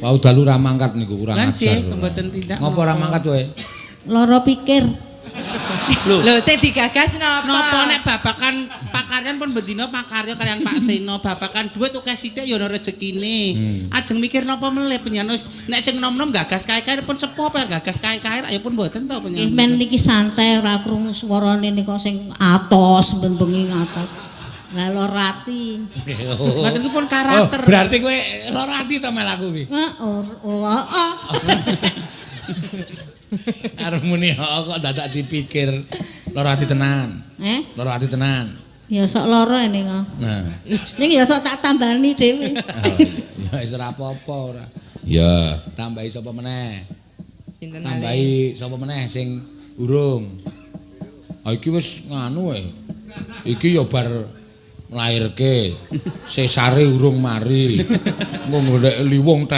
Wau dalu ra mangkat niku kurang Lan ajar. sih, mboten tindak. Ngopo ora mangkat kowe? Lara pikir. Lho, sing digagas napa? Napa nek babakan pakaryan pun bendina pakarya kalian Pak Seno, babakan dhuwit akeh sithik ya ana rezekine. Ajeng mikir napa melih penjenengan wis nek sing nom-nom gagas kae-kae pun sepuh apa gagas kae-kae ya pun mboten to Nggih penjenengan. men niki santai ora krungu swarane nika sing atos ben-bengi ngatos. Lah lara ati. Mboten ku pun karakter. Oh, berarti kowe lara ati to mel aku kuwi. Heeh, oh, heeh. Arep muni heeh kok dadak dipikir lara ati tenan. Eh? Lara ati tenan. Ya sok lara ini kok. Nah. Ning ya sok tak tambani dhewe. Oh, ya wis ora apa-apa ora. Ya, tambahi sapa meneh? Sinten malih? Tambahi sapa meneh sing urung. Ah iki wis nganu e. Iki ya bar nglairke. Sesare urung mari. Engko golek liwung.